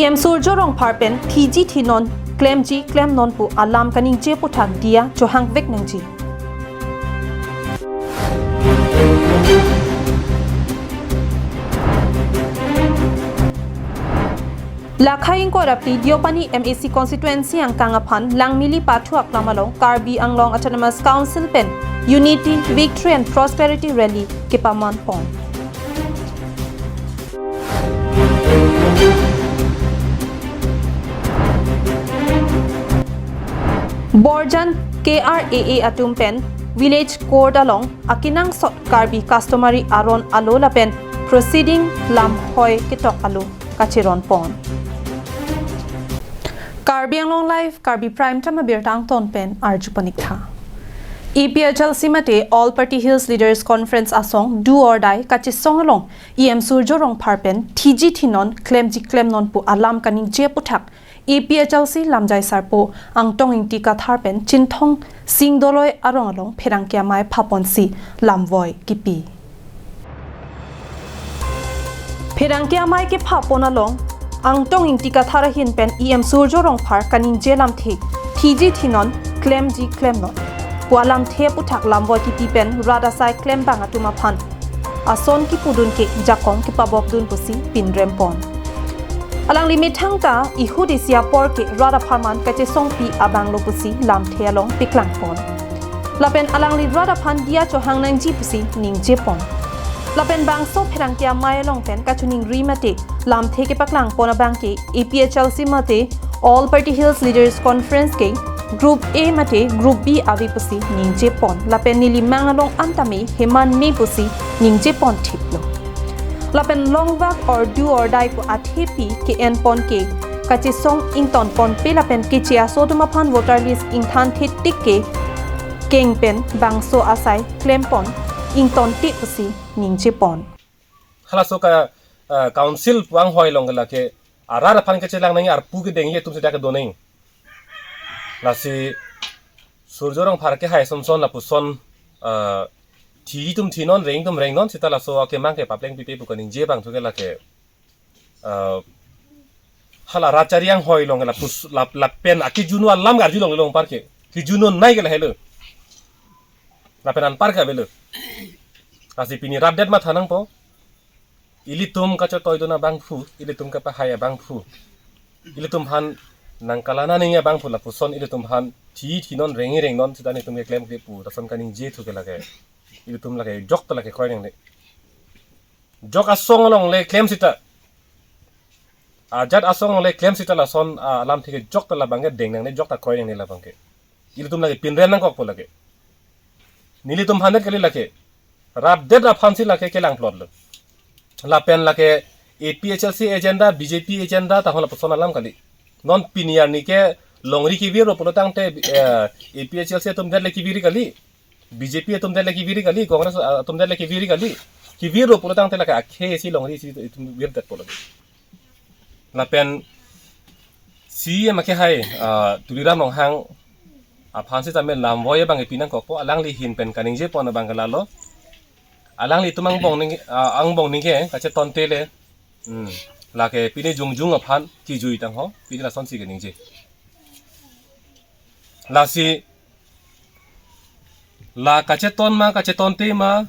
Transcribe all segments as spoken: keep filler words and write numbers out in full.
E M Surjya Rongphar pen thiji thinon, klemji klemnon pu alam kaningje aputhak diya chohangvek nangji. Lakha ingkoi ra phli Deopani M A C constituency angkang aphan Langmili pathu aklam along Karbi Anglong Autonomous Council pen Unity, Victory and Prosperity Rally kepaman pon. Borjan K R A A atum pen Village Court along akenangsot Karbi customary aron alo lapen proceeding lamhoi ketok alo kacheron pon. Karbi Anglong Live, Karbi Prime Time abirta angton pen arju pon-ik tha. A P H L C mate All Party Hills Leaders Conference asong do or die kachesong along E M Surjya Rongphar pen thiji thinon, klemji klemnon pu alam kaningje aputhak A P H L C lamjai sarpo Angtong Ingti Kathar pen Chinthong Sing Doloi arong along pherangke amei phaponsi lamvoi kipi. Pherangke amei kephapon along Angtong Ingti Kathar ahin pen E M Surjya Rongphar kaningje lamthe thiji thinon, klemji klemnon pu alamthe aputhak lamvoi kipi pen rat asai klembang atum aphan ason kipudun ke jakong kepabokdun pusi pinrem pon. Alangli methang ta ihut isi apor ke rat apharman kachesongpi abang lo pusi lamthe along paklang pon. Lapen alangli rat aphan diya chohang nangji pusi ningje pon. Lapen bangso pherangke amei along pen kachiningri mate lamthe kepaklang pon abang ke A P H L C mate All Party Hills Leaders Conference ke Group A mate Group B ave pusi ningje pon. Lapen neli mang along an tame heman me pusi ningje pon thiplo. Lapen longvak or do or die pu athepi ke-en pon ke kachesong ington ponpe lapen keche aso atum aphan voter list ingthan the tik ke keng pen bangso asai klem pon ington te pusi ningje pon. Halaso ka, ah, council pu anghoi along ke lake arat aphan kachelang nangji, arpu kedengji atum seta kedo nangji. Lasi Surjya Rongphar kehai sonson lapuson, ah, thi tum thinon, reng tum rengnon, seta laso akemang ke papleng pipe pu kaningje abang thu ke lake, ah, hala rat chari anghoi along ke lapus, lap, lapen akejunu alam arjulong long par ke. Kejunu nai ke lahelo. Lapen anpar ke avelo. Lasi pini rat det matha nangpo. Ilitum kachetoidun abangphu, ilitum kapahai abangphu, ilitum aphan nangkalang nangji abangphu lapuson ilitum aphan thi thinon, rengji rengnon seta nelitum keklem kri pu lason kaningje thu ke lake. Ilitum lake jok ta lake kroi nangne. Jok asong along le klem seta. Ajat asong along le klem seta lason, ah, alamthe ke jok ta labang ke deng nangne, jok ta kroi nangne labang ke. Ilitum lake pinrem nangkokpo lake. Nelitum aphan det kali lake. Rat det aphansi lake kelang plot lo. Lapen lake A P H L C agenda, B J P agenda tahon lapuson alam kali. Non pini arni ke longri kevir lo pulo tangte, eh, A P H L C atum det le kevir kali. B J P atum det le kevir kali, Congress, ah, atum det le kevir kali. Kevir lo pulo tangte lake akhei si longri si itum vir det pulo. Lapen C E M akehai, ah, Tuliram Ronghang aphan sitame lamvoi abang ipi nangkokpo, alangli ahin pen kaningje pon abang ke lalo. Alanglitum angbong ning, ah, angbong ningke kachetonte le. Hmm. Lake pini jongjung aphan kejui tangho, pini lasonsi kaningje. Lasi la kacheton ma, kachetonte ma,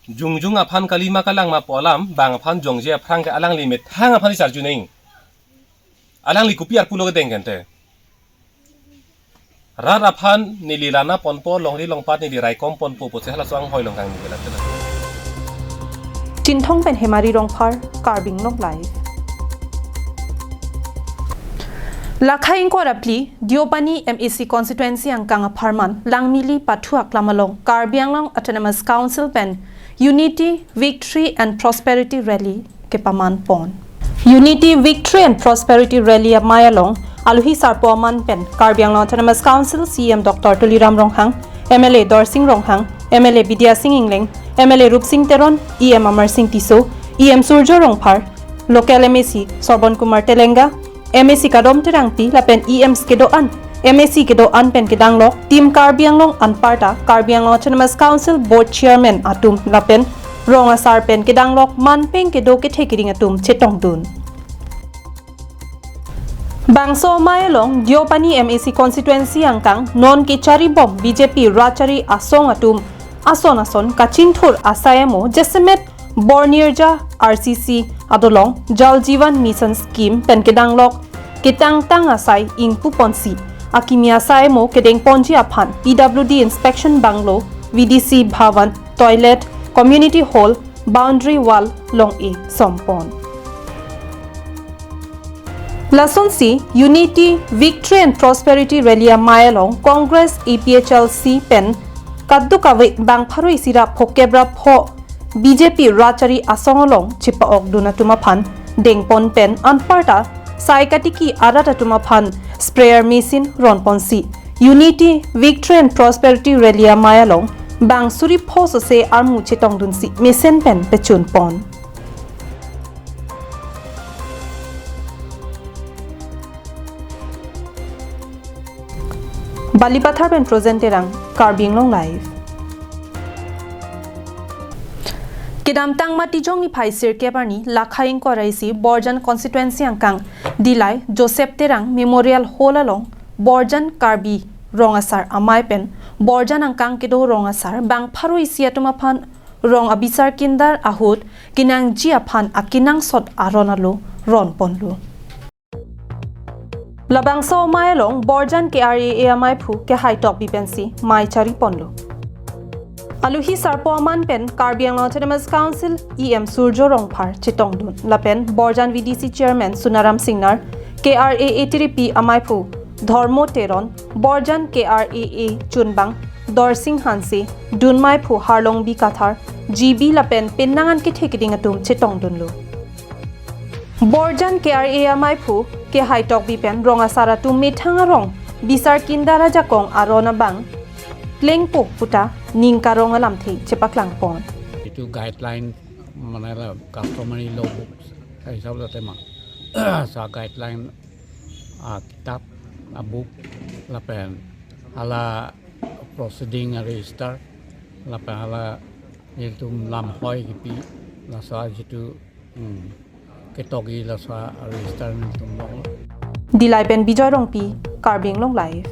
jongjung aphan kali ma kalang ma pu alam, bang aphan jongje aphrang ke alangli methang aphan si charju nangji. Alangli kopi arpu lo kedeng kente. Rat aphan neli lana ponpo, longri longpat neli raikom ponpo pusi halaso anghoi along kangni ke lake. Chinthong pen Hemari Rongphar, Karbi Anglong Live. Lakha ingkoi ra phli, Deopani M A C constituency angkang apharman, Langmili pathu aklam along, Karbi Anglong Autonomous Council pen Unity, Victory and Prosperity Rally kepaman pon. Unity, Victory and Prosperity Rally amei along, alohi sarpo aman pen, Karbi Anglong Autonomous Council C E M Doctor Tuliram Ronghang, M L A Dorsing Ronghang, M L A Bidya Sing Engleng, M L A Rupsing Teron, E M Amarsing Tisso, E M Surjya Rongphar, local M A C Sorbon Kumar Telenga, M A C Kadom Terangpi lapen E Ms kedo-an, M A C kedo-an pen kedanglok, Team Karbi Anglong anparta, Karbi Anglong Autonomous Council Board Chairman atum lapen rong asar pen kedanglok manpeng kedo kethe kering atum chetongdun. Bangso amei along Deopani M A C constituency angkang non kecharibom B J P rachari asong atum ason ason kachingthur asai amo jasemet Bornirja R C C adolong Jal Jeevan Mission scheme pen kedanglok ketangtang asai ingpuponsi akimi asai amo kedengponji aphan P W D inspection bungalow, V D C bhavan, toilet, community hall, boundary wall long-e sompon. Lasonsi Unity, Victory and Prosperity Rally amei along Congress, A P H L C pen kadokave bang pharo isi ra phokep ra pho B J P rachari asong along chepa-okdun atum aphan dengpon pen anparta sai katiki arat atum aphan sprayer machine ronponsi Unity, Victory and Prosperity Rally amei along bang suri pho sose armu chetongdunsi mesen pen pechunpon. Balipathar pen Trojan Terang, Karbi Anglong Live. Kedamtang Matijong niphai sirkep arni, Lakhai ingkoi ra isi Borjan constituency angkang Dilai Joseph Terang Memorial Hall along Borjan Karbi Rong Asar amei pen Borjan angkang kedo rong asar bang pharo isi atum aphan rong abisar kindar ahut kenangji aphan akenangsot aron alo ronponlo. Labangso amei along Borjan K R A A ameiphu Kehai Tokbi pensi mei chariponlo. Aluhi sarpo aman pen Karbi Anglong Autonomous Council E M Surjo Rongphar chetongdun lapen Borjan V D C Chairman Sunaram Singnar, K R A A tiripi ameiphu Dhormo Teron, Borjan K R A A chunbang Dorsing Hanse, dunmeiphu Harlongbi Kathar, G B lapen penang an kethe keding atum chetongdunlo. Borjan K R A A ameiphu Kehai Tokbi pen rong asar atum methang arong bisar kindar ajakong aron abang plengpo puta ning karong alamthe chepaklangpon. Itu guideline mana la customary law book sa hisab la tema sa guideline a kitab a book lapen hala proceeding a register lapen hala itum lam hoi kipi laso jitu, hmm, ketogi laso a register nangtum long. Dilai pen Bijoy Rongpi, Karbi Anglong Live.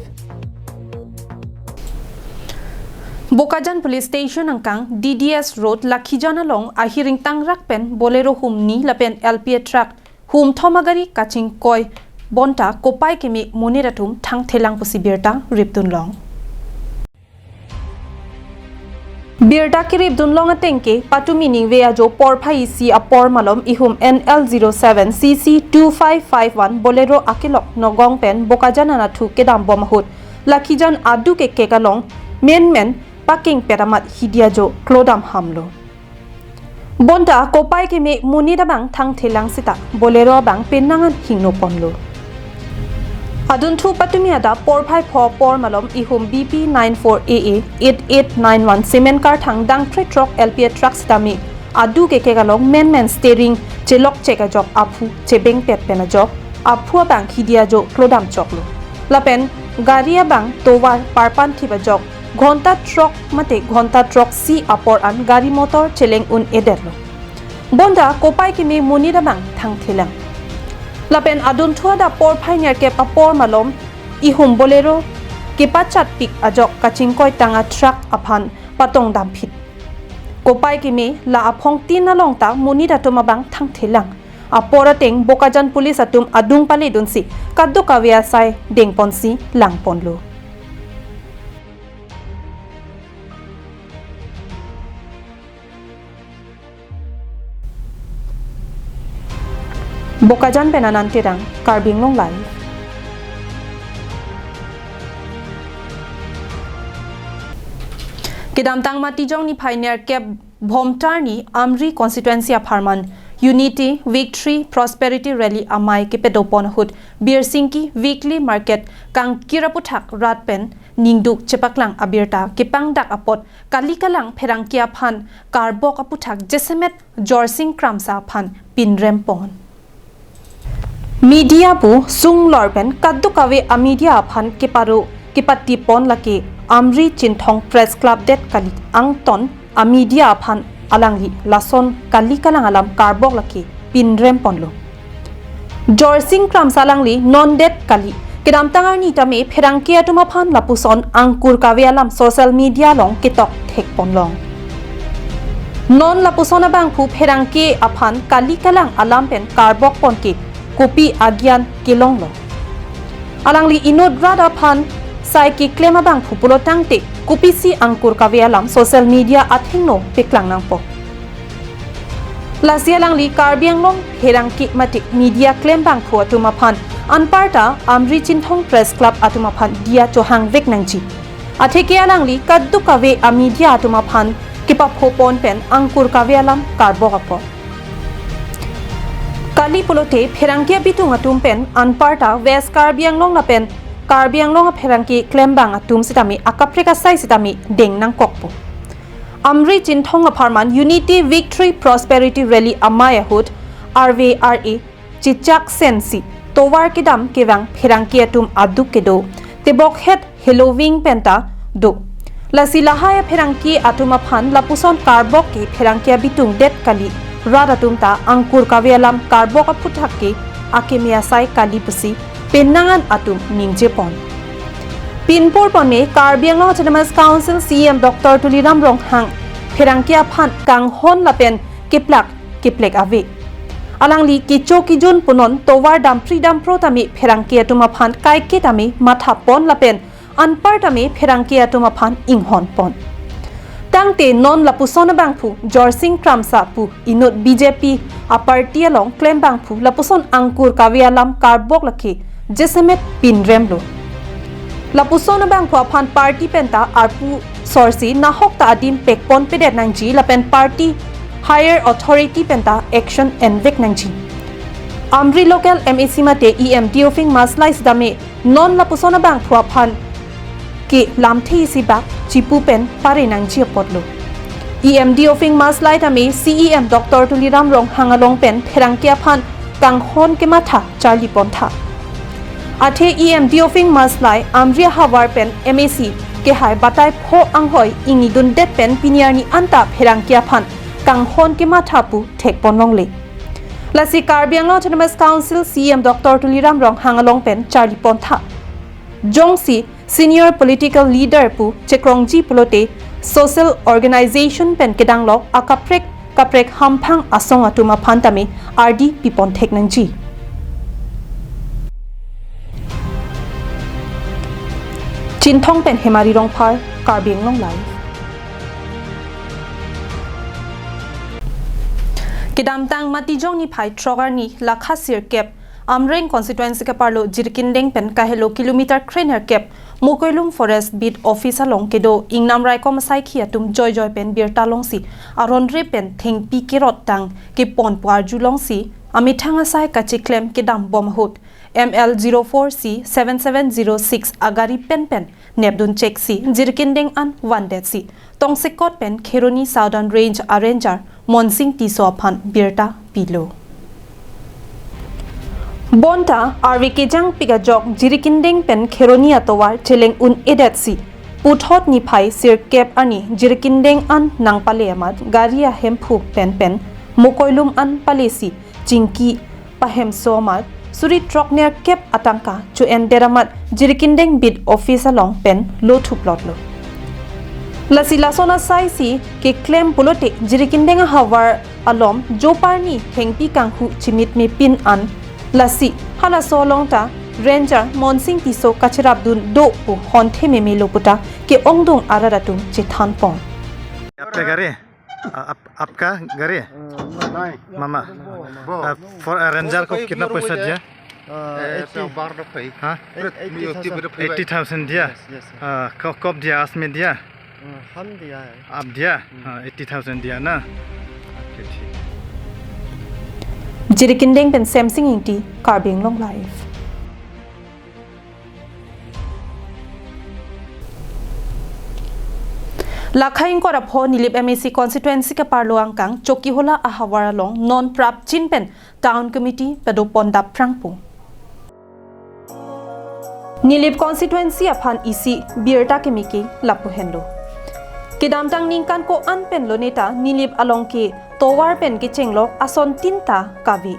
Bokajan Police Station angkang D D S Road Lakhijan along ahir ingtangrak pen Bolero humni lapen L P A truck humthom agari kachingkoi bonta kopai keme monit atum thangthelang pusi birta ripdunlong. Birta keripdunlong atengke patumi ningve ajo porphai isi apor malom ihum N L zero seven C C two five five one Bolero akelok Nagaon pen Bokajan anatthu kedambom ahut Lakhijan adu kekek along menmen pakengpet amat hidi ajo klodam hamlo. Bonta kopai keme monit abang thangthelang seta Bolero abang penang an hingnoponlo. Adunthu patumi adap porphai pho apor malom ihum B P nine four A A eight eight nine one cement karthang dangkre throk L P A truck sitame adu kekek along menmen steering chelokchek ajok aphu chebengpet pen ajok aphu abang hidi ajo klodam choklo. Lapen gari abang tovar parpan thip ajok ghonta throk mate ghonta throksi apor an gari motor cheleng un-edetlo. Bonta kopai keme monit abang thangthelang. Lapen adunthu adap porphai nerkep apor malom ihum Bolero kepachatpik ajok kachingkoi tang a truck aphan patongdamphit. Kopai keme la aphongtin along ta monit atum abang thangthelang. Apor ateng Bokajan Police atum adung paledunsi kadokave asai dengponsi langponlo. Bokajan pen Anand Terang, Karbi Anglong Live. Kedamtang Matijong niphai nerkep Bhomtar ni Amri constituency apharman Unity, Victory, Prosperity Rally amei kepadopon ahut Birsingki weekly market kangkir aputhak rat pen ningduk chepaklang abirta kepangdak apot kali kalang pherangke aphan karbok aputhak jasemet Jorsing Kramsa aphan pinrempon. Media pu sunglor pen kadokave a media aphan keparo kepatipon lake Amri Chinthong Press Club det kali angton a media aphan alangli lason kali kalang alam karbok lake pinremponlo. Jorsing Kramsa alangli non det kali. Kedamtang arni tame pherangke atum aphan lapuson angkur kave alam social media along ketok thekponlong. Non lapuson abangphu pherangke aphan kali kalang alam pen karbokpon ke kopi agyan kelonglo. Alangli inut rat aphan sai keklem abangphu pulo tangte kopisi angkur kave alam social media athengno paklang nangpo. Lasi alangli Karbi Anglong pherangke mate media klembangphu atum aphan anparta Amri Chinthong Press Club atum aphan diya chohangvek nangji. Atheke alangli kadokave a media atum aphan kepaphopon pen angkur kave alam karbok apot. Kali pulote pherangke abitung atum pen anparta West Karbi Anglong lapen Karbi Anglong apherangke klembang atum sitame akaprek asai sitame deng nangkokpo. Amri Chinthong apharman Unity Victory Prosperity Rally amei ahut R V R A chichak sensi tovar kedam kevang pherangke atum aduk kedo tebok het heloving penta do. Lasi lahai apherangke atum aphan lapuson karbok ke pherangke abitung det kali, rat atum ta angkur kave alam karbok aphuthak ke akeme asai kali pusi penang an atum ningjepon. Pinpur ponme Karbi Anglong Autonomous Council C E M Doctor Tuliram Ronghang pherangke aphan kanghon lapen keplak keplek ave. Alangli kecho kejun punon tovar dampri dampro tame pherangke atum aphan kaike tame mathapon lapen anpar tame pherangke atum aphan inghonpon. Tangte non lapuson abangphu Jorsing Kramsa pu inut B J P a party along klembangphu lapuson angkur kave alam karbok lake jasemet pinremlo. Lapuson abangphu aphan party penta arpu sorsi nahok ta adim pekponpedet nangji lapen party higher authority penta action envek nangji. Amri local M A C mate E M Deofing Maslai sitame non lapuson abangphu aphan ke lamthe isi bak chipu pen pare nangji apotlo. E M Deofing Maslai tame C E M Doctor Tuliram Ronghang along pen pherangke aphan kanghon kematha charlipontha. Athe E M Deofing Maslai Amri ahavar pen M A C kehai batai pho anghoi ingidundet pen pini arni anta pherangke aphan kanghon kematha pu thekponlongle. Lasi Karbi Anglong Autonomous Council C E M Doctor Tuliram Ronghang along pen charlipontha. Jongsi senior political leader pu chekrongji pulote social organization pen kedanglok akaprek kaprek hamphang asong atum aphan tame ardi pipon thek nangji. Chinthong pen Hemari Rongphar, Karbi Anglong Live. Kedamtang Matijong niphai throk arni lakha sirkep Amreng constituency keparlo Jirikindeng pen kahelo kilometer krenerkep Mokoilum Forest Beat Office along kedo ingnam raikom asaikhi atum joijoi pen birta longsi aron re pen thengpi kerot tang kepon pu arjulongsi amethang asai kachiklem kedambom ahut M L zero four C seven seven zero six agari penpen nepdun cheksi Jirikindeng an vandetsi tongsekot pen Kheroni Southern Range a Ranger Monsing Tisso aphan birta pilo. Bonta arve kejangpik ajok Jirikindeng pen Kheroni atovar cheleng un-edetsi puthot niphai sirkep arni Jirikindeng an nangpale amat gari ahemphu penpen Mokoilum an palesi chingki pahemso amat suri throknerkep atangka cho-en der amat Jirikindeng Beat Office along pen lothuplotlo. Lasi lason asaisi keklem pulote Jirikindeng ahavar alom joparni thengpi kanghu chimitme pin an lasi halaso along ta Ranger Monsing Tisso kacherapdun do pu honthe memelo puta ke-ongdung arat atum chethanpon. आपका गाड़ी? आ, आप, आपका गाड़ी? नहीं। मामा, वो। आ, फॉर, आ, रेंजर को कितना पैसा दिया? आ, एट्टी। बारह रुपये। हाँ? Eight-, eighty thousand. Eighty thousand दिया? Yes, yes, sir. आ, क-, कब दिया? आज में दिया? आ, हम दिया है। आप दिया? हम्म। हाँ, एट्टी थाउजेंड दिया ना? ओके, ठीक। Jirikindeng pen Semsing Ingti, Karbi Anglong Live. Lakha ingkoi ra pho Nilip M A C constituency keparlo angkang Chokihola ahavar along non prapjin pen town committee padopon dapprangpo. Nilip constituency aphan isi birta kemeke lapu henlo. Kedamtang ningkan ko-an pen loneta Nilip along ke tovar pen kechenglok ason tinta kave.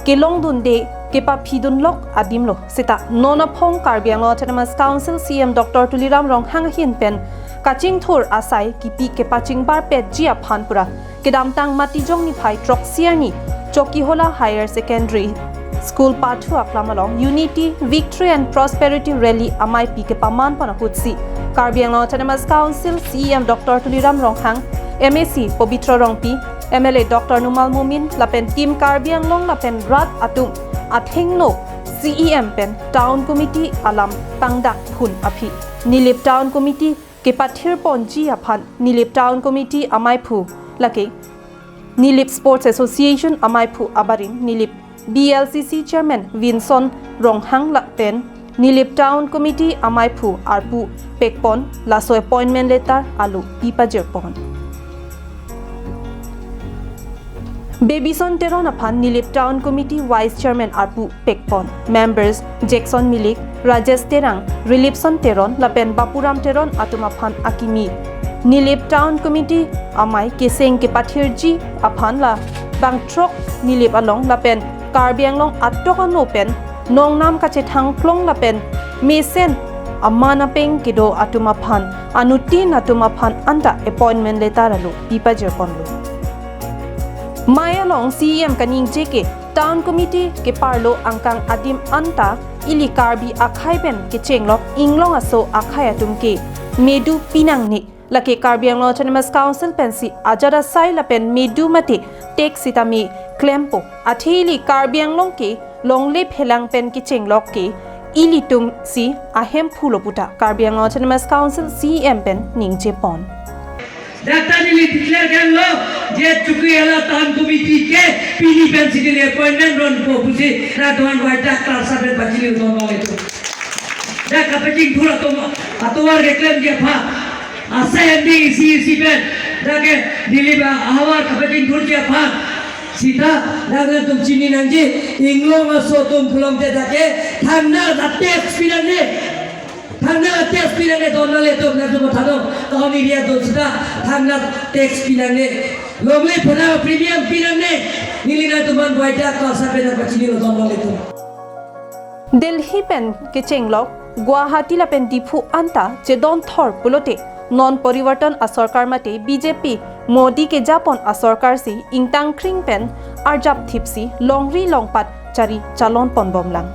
Kelongdunde kepaphidunlok adimlo. Seta non aphong Karbi Anglong Autonomous Council C E M Doctor Tuliram Ronghang ahin pen kachingthur asai kipi kepachingbar petji aphan pura kedamtang Matijong niphai throksi arni Chokihola Higher Secondary School pathu aklam along Unity, Victory and Prosperity Rally ameipi kepaman pon ahutsi Karbi Anglong Autonomous Council C E M Doctor Tuliram Ronghang, M A C Pobitro Rongpi, M L A Doctor Numal Momin lapen Team Karbi Anglong lapen rat atum athengno C E M pen Town Committee alam pangdak phun aphi Nilip Town Committee kepathir ponji aphan Nilip Town Committee ameiphu lake Nilip Sports Association ameiphu abarim Nilip B L C C Chairman Vinson Ronghang lapen Nilip Town Committee ameiphu arpu pekpon, laso appointment letter alo pipajirpon. Babyson Teron aphan Nilip Town Committee Vice Chairman arpu pekpon. Members Jackson Milik, Rajesh Terang, Rilipson Teron lapen Bapuram Teron atum aphan akimi Nilip Town Committee amei keseng kepathirji aphan la bangthrok Nilip along lapen Karbi Anglong atok ano pen nongnam kachethang klong lapen mesen aman apeng kedo atum aphan, anuttin atum aphan anta appointment letter alo pipajirponlo. Mei along C E M kaningje ke Town Committee keparlo angkang adim anta ili Karbi akhei pen kechenglok inglong aso akhei atum ke medu pinangne, lake Karbi Anglong Autonomous Council pensi ajat asai lapen medu mate tax sitame klempo. Athe ili Karbi Anglong ke longle phelang pen kechenglok ke ilitum si ahemphu lo puta Karbi Anglong Autonomous Council C E M pen ningjepon. Dak ta neli declare kan lo, je Chokihola Town Committee ke pini pensi neli appointment ronpo pusi rat atum aphan dak klarsa pen pachini ronpo le tu. Dak kapachingthur atum atovar keklemji aphan, asai M D C C pen, dak ke Nilip ahavar kapachingthurji aphan. Seta dak nangtum chini nangji, inglong aso atum pulote dak ke thangnatta tax pinangne. Thangnatta tax pinangne don nanglitum, nangtum thadong town area do seta thangnatta tax pinangne. Longle phelang premium pinangne. Neli nangtum aphan dak klarsa pen pachinilo don nanglitum. Delhi pen kechenglok Guwahati lapen Diphu anta chedon thor pulote non porivartan asorkar mate B J P Modi kejapon asorkar si ingtangkring pen arjap thipsi longri longpat chari chalon ponbomlang.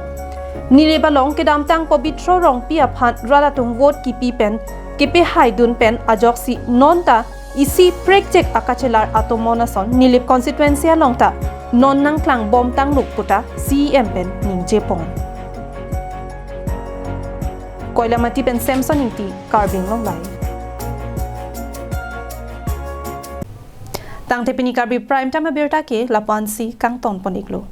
Nilip along kedamtang Pobitro Rongpi aphan rat atum vote kipi pen kepehaidun pen ajoksi non ta isi prekjek akachelar atomon ason Nilip constituency along ta non nangklangbomtanglo puta C E M pen ningjepon. Koilamati pen Samson Ingti, Karbi Anglong Live. Tangte pini Karbi Prime Time abirta ke lapu-ansi kangton pon-iklo.